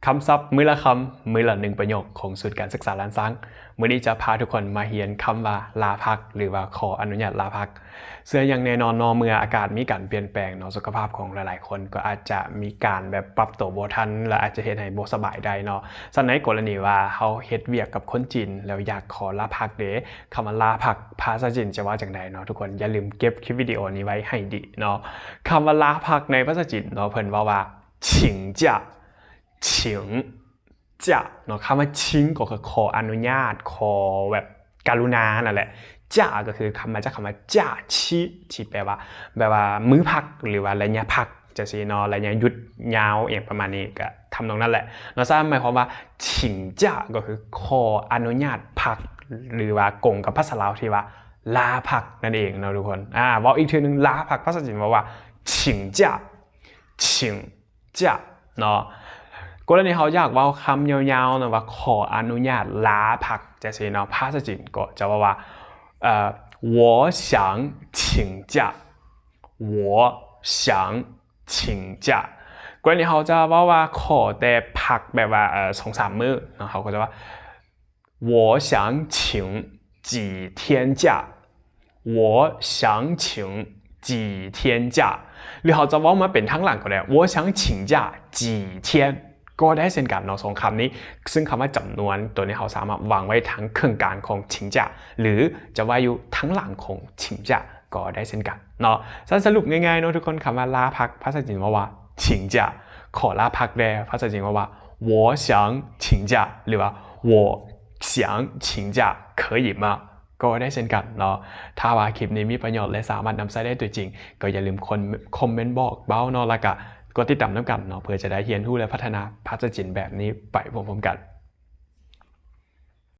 ຄຳສັບມື້ລະຄຳ, ມື້ລະໜຶ່ງປະໂຫຍກ ຂອງສູນການສຶກສາລ້ານຊ້າງ. ມື້ນີ້ຈະພາທຸກຄົນມາຮຽນຄຳວ່າລາພັກ ຫຼືວ່າຂໍອະນຸຍາດລາພັກ. ເຊື່ອຢ່າງແນ່ນອນເນາະ, ເມື່ອອາກາດມີການປ່ຽນແປງເນາະ, ສຸຂະພາບຂອງຫຼາຍໆຄົນກໍອາດຈະມີການແບບປັບໂຕບໍ່ທັນ ແລະ ອາດຈະເຮັດໃຫ້ບໍ່ສະບາຍໄດ້ເນາະ. ສະນັ້ນໃນກໍລະນີວ່າເຮົາເຮັດວຽກກັບຄົນຈີນ ແລ້ວຢາກຂໍລາພັກເດ, ຄຳວ່າລາພັກພາສາຈີນຈະວ່າຈັ່ງໃດເນາະ? ທຸກຄົນຢ່າລືມເກັບຄລິບວິດີໂອນີ້ໄວ້ໃຫ້ດີເນາະ. ຄຳວ່າລາພັກໃນພາສາຈີນເນາະ, ເພິ່ນເວົ້າວ່າ 请假, 请 假 ເນາະ. ຄຳວ່າ 请 ກໍຄືຂໍອະນຸຍາດ, ຂໍແບບກະລຸນານັ້ນແຫຼະ. 假 ກໍຄືຄຳມາຈາກຄຳວ່າ 假期 ທີ່ແປວ່າ ແບບວ່າມື້ພັກ ຫຼືວ່າໄລຍະພັກຈັ່ງຊີ້ເນາະ, ໄລຍະຢຸດຍາວ ອີ່ຫຍັງປະມານນີ້ ກໍທຳນອງນັ້ນແຫຼະເນາະ. ສະນັ້ນໝາຍຄວາມວ່າ 请假 ກໍຄືຂໍອະນຸຍາດພັກ ຫຼືວ່າກົງກັບພາສາລາວທີ່ວ່າລາພັກນັ້ນເອງເນາະທຸກຄົນ. ອາ ເວົ້າອີກເທື່ອໜຶ່ງ, ລາພັກພາສາຈີນເວົ້າວ່າ 请假, 请 ຈະເນາະ. ກໍລະນີເຮົາຢາກເວົ້າຄຳຍາວໆເນາະ ວ່າຂໍອະນຸຍາດລາພັກຈັ່ງຊີ້ເນາະ, ພາສາຈີນກໍຈະເວົ້າວ່າ ເອີ່ 我想请假, 我想请假. ກໍລະນີເຮົາຈະເວົ້າວ່າຂໍແຕ່ພັກແບບວ່າ ເອີ່ ສອງສາມມື້ເນາະ, ເຮົາກໍຈະວ່າ 我想请几天假, 我想请几天假. ຫຼືເຮົາຈະເວົ້າມາເປັນທາງຫຼັງກໍໄດ້, 我想请假几天 ກໍໄດ້ເຊັ່ນກັນເນາະ, ສອງຄຳນີ້. ຊຶ່ງຄຳວ່າຈຳນວນໂຕນີ້ ເຮົາສາມາດວາງໄວ້ທາງເຄິ່ງກາງຂອງ请假 ຫຼືຈະໄວ້ຢູ່ທາງຫຼັງຂອງ请假 ກໍໄດ້ເຊັ່ນກັນເນາະ. ສະນັ້ນສະຫຼຸບງ່າຍໆເນາະທຸກຄົນ, ຄຳວ່າລາພັກ ພາສາຈີນເວົ້າວ່າ 请假, ຂໍລາພັກແດ່ ພາສາຈີນເວົ້າວ່າ 我想请假 ຫຼືວ່າ 我想请假可以吗 ກໍໄດ້ເຊັ່ນກັນເນາະ. ຖ້າວ່າຄລິບນີ້ມີປະໂຫຍດ ແລະ ສາມາດນຳໃຊ້ໄດ້ຕົວຈິງ ກໍຢ່າລືມຄົນ ຄອມເມັນບອກເວົ້າເນາະ, ແລ້ວກະກົດຕິດຕາມນຳກັນເນາະ ເພື່ອຈະໄດ້ຮຽນຮູ້ ແລະ ພັດທະນາພາສາຈີນແບບນີ້ໄປພ້ອມໆກັນ.